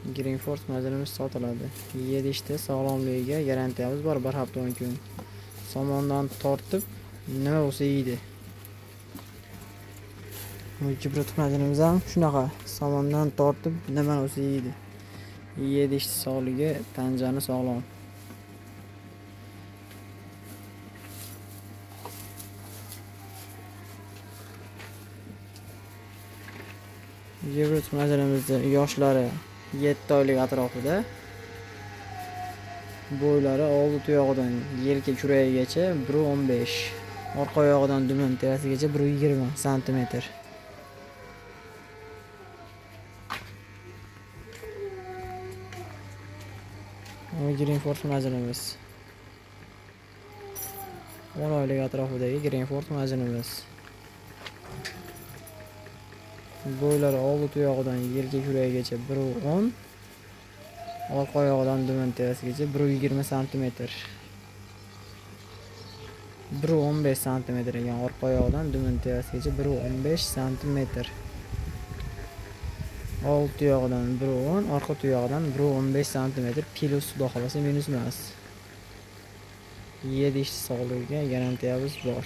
Greenforce majinimiz sotiladi. Yedishda sog'lomligiga garantiyamiz bor, 1 hafta 10 kun. Somondan tortib nima bo'lsa yeydi. Gibrid majinimiz ham shunaqa, somondan tortib nima bo'lsa yeydi. Yedish sog'ligi, tanjani sog'lom. Gibrid majinimizni yoshlari 7 oylik atrofida. Bo'ylari oldi tuyog'idan yelka kuragigacha 1.15, orqa oyog'idan dumin tepasigacha 1.20 santimetr. Greenforce majinimiz 10 oylik atrofidagi Greenforce majinimiz. Bo'ylari oldi tuyog'idan yelka kuragigacha 1.10, orqa oyog'idan dumin tepasigacha 1.20 santimetr. 1.15 santimetr ekan, orqa oyog'idan dumin tepasigacha 1.15 santimetr. Old tuyog'idan 1.10, orqa tuyog'idan 1.15 santimetr plus, xudo xohlasa minus emas. Yedish sog'ligiga garantiyamiz bor.